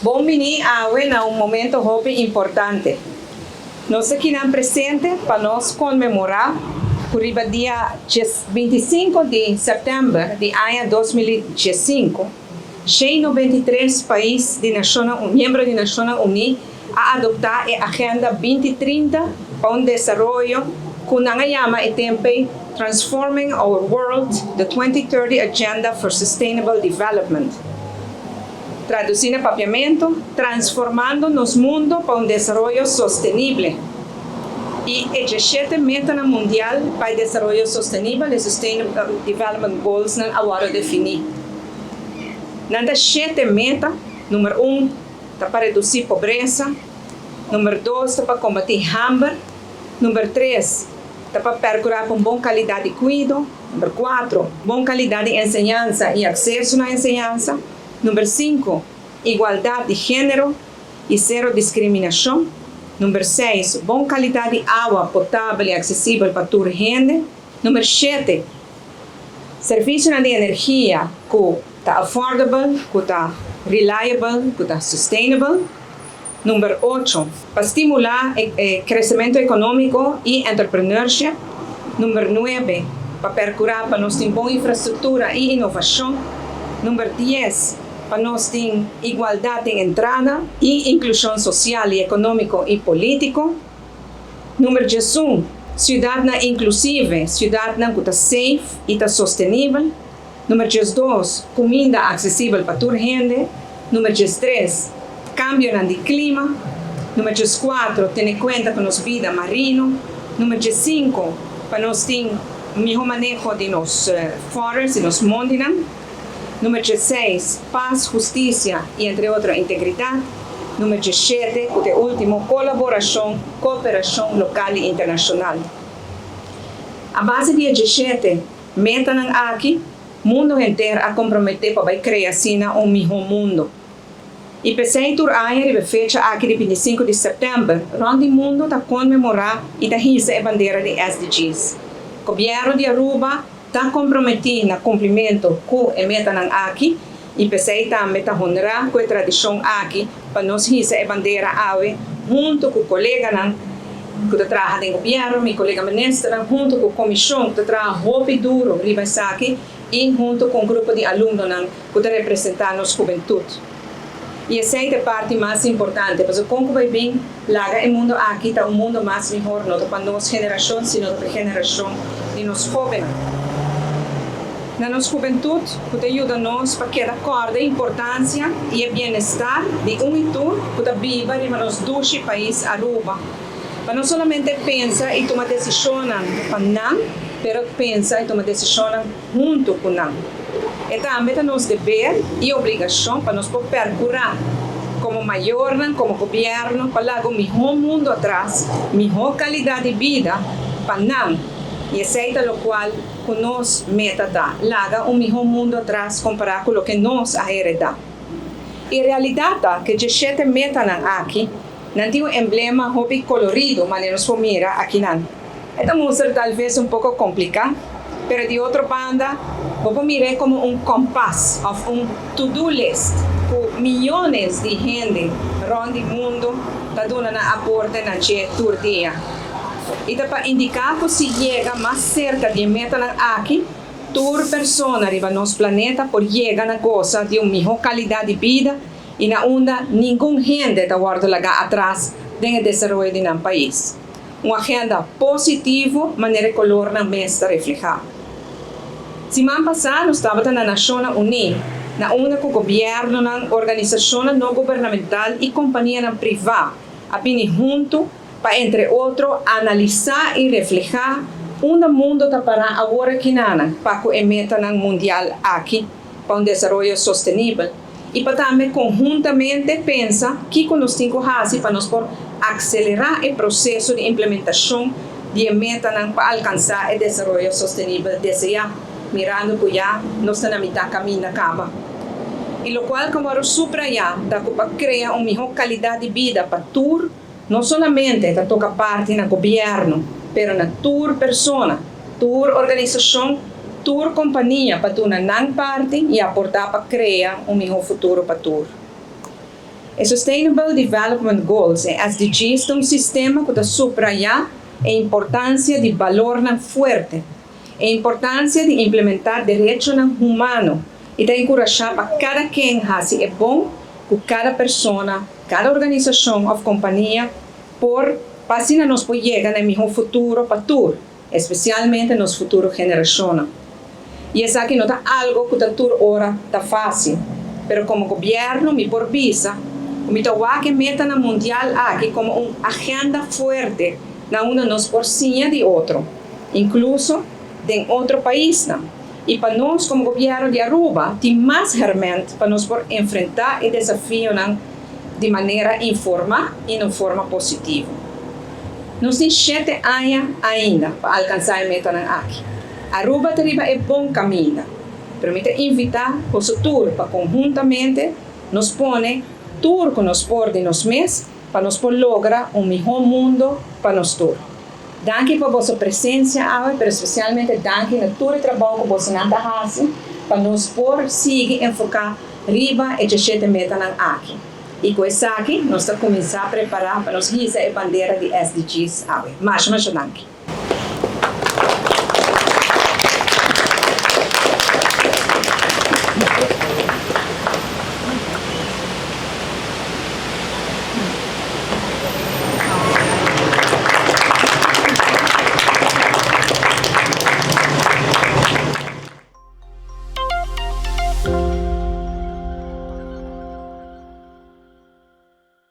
Bon bini awe na un momento hopi importante. Nos akinan presente pa nos konmemorá ku riba dia 25 di sèptèmber di aña 2015, 193 pais di Nashonnan miembro di Nashonnan Uní a adoptá e Agenda 2030 pa un desaroyo ku nan a yama e tempu ei Transforming Our World, The 2030 Agenda for Sustainable Development. Tradusí na papiamentu, Transformando nos mundo pa un desaroyo sostenible. I e 17 metanan mundial pa e desaroyo sostenibel, e Sustainable Development Goals nan a wòrdu definí. Nan ta shete meta, Number un ta pa redusí pobresa, number dos ta pa kombatí hamber, number tres ta pa pèrkurá pa un bon kalidat di kuido, number kuatro, bon kalidat di enseñansa i akseso na enseñansa, number sinku, igualdat di género i sero diskriminashon, number seis, bon kalidat di awa potabel i aksesibel pa tur hende, number shete, Servisionan di energia ku ta affordable, ku ta reliable, ku ta sustainable. Number ocho, pa stimulá e kresementu ekonómiko i entrepreneurship. Number nuebe, pa perkurá pa nos tin bon infrastruktura i inovashon. Number dies, pa nos tin igualdat den entrada i inklushon sosial i ekonómiko i polítiko. Number 11, siudatnan inklusive, siudatnan ku ta safe i ta sostenibel. Number 12, kuminda aksesibel pa tur hende. Number 13, kambionan di klima. Number 14, tene kuenta ku nos bida marino. Number 15, pa nos tin mihó maneho di nos forest, di nos mondinan. Number 16, pas, hustisia i entre otro integridat. Number 17, ku ta e último, kolaborashon, kooperashon lokal i internashonal. A base di e 17 metanan aki, mundu henter a komprometé pa bai krea asina un mihó mundu. I p'esei tur aña riba e fecha aki di 25 di sèptèmber, rònt di mundu ta konmemorá i ta hisa e bandera di SDGs. Gobièrnu di Aruba ta komprometí na kumplimentu ku e metanan aki i p'esei tambe ta honrá ku e tradishon aki pa nos hisa e bandera awe huntu ku koleganan ku ta traha den gobièrnu, mi kolega ministernan, huntu ku komishon ku ta traha hopi duru riba esaki i huntu ku un grupo di alumnonan ku ta representá nos hubentut. I esei ta e parti mas importante, pasobra kon ku bai bin laga e mundu aki ta un mundu mas mihor, no ta pa nos generashon, sino ta pa e generashon di nos hóbennan. Na nos hubentut ku ta yuda nos pa keda kòrda e importansia i e bienestar di un i tur ku ta biba riba nos dushi pais Aruba. Pa no solamente pensa i tuma desishonnan pa nan, pero pensa i tuma desishonnan huntu ku nan. E tambe ta nos deber i obligashon pa nos por perkurá komo mayornan, komo gobièrnu pa laga un mihó mundu atras, mihó kalidat di bida pa nan. I esei ta lokual ku nos meta ta, laga un mihó mundu atras kompará ku loke nos a heredá. E realidat ta ku e 17 metanan aki nan tin un emblema hopi kolorido manera nos por mira akinan. E ta mustra tal ves un poko kompliká, pero di otro banda bo por mir'é komo un kompas òf un to-do list ku miyones di hende rònt di mundu ta duna nan aporte na dje tur dia. I ta pa indiká ku si yega mas serka di e metanan aki, tur persona riba nos planeta por yega na gosa di un mihó kalidat di bida i na unda ningun hende ta wòrdu lagá atras den e desaroyo di nan pais. Un agenda positivo manera e colornan mes ta refleha. Siman pasa nos tabata na Nacionnan Uní, na unda cu gobiernonan, organisacionnan no gubernamental y companianan priva a bini hunto pa entre otro analisa y refleha unda mundo ta para awor akinanan pa cu e metanan mundial aki pa un desaroyo sostenibel. I pa tambe konhuntamente pensa kiko nos tin ku hasi pa nos por akselerá e proseso di implementashon di e metanan pa alkansá e desaroyo sostenibel deseá, mirando ku ya nos ta na mitá kaminda kaba. I lokual ku wòrdu suprayá ta ku pa krea un mihó kalidat di bida pa tur, no solamente ta toka parti na gobièrnu, pero na tur persona, tur organisashon, tur kompania pa duna nan parti i aportá pa krea un mihó futuro pa tur. E Sustainable Development Goals, e SDGs, ta un sistema ku ta subrayá e importansia di balornan fuerte, e importansia di implementá derechonan humano i ta enkurashá pa kada ken hasi e bon ku kada persona, kada organisashon òf kompania por pa asina nos por yega na e mihó futuro pa tur, espesialmente nos futuro generashonnan. I esaki no ta algu ku ta tur ora ta fásil, pero komo gobièrnu mi por bisa ku mi ta wak e metanan mundial aki komo un agenda fuerte na unda nos por siña di otro, inkluso den otro paisnan. I pa nos komo gobièrnu di Aruba tin mas hèrmènt pa nos por enfrentá e desafionan di manera informá i na un forma positivo. Nos tin shete aña ainda pa alkansá e metanan aki. Aruba ta riba e bon kaminda, pero mi ta invitá boso tur pa konhuntamente nos pone tur ku nos por di nos mes pa nos por logra un mihó mundo pa nos tur. Danki pa boso presensia awe, pero spesialmente danki na tur e trabou ku bosonan ta hasi pa nos por sigui enfoká riba e djeshete metanan aki. I ku esaki nos ta kuminsá prepará pa nos hisa e bandera di SDGs awe. Masha masha danki.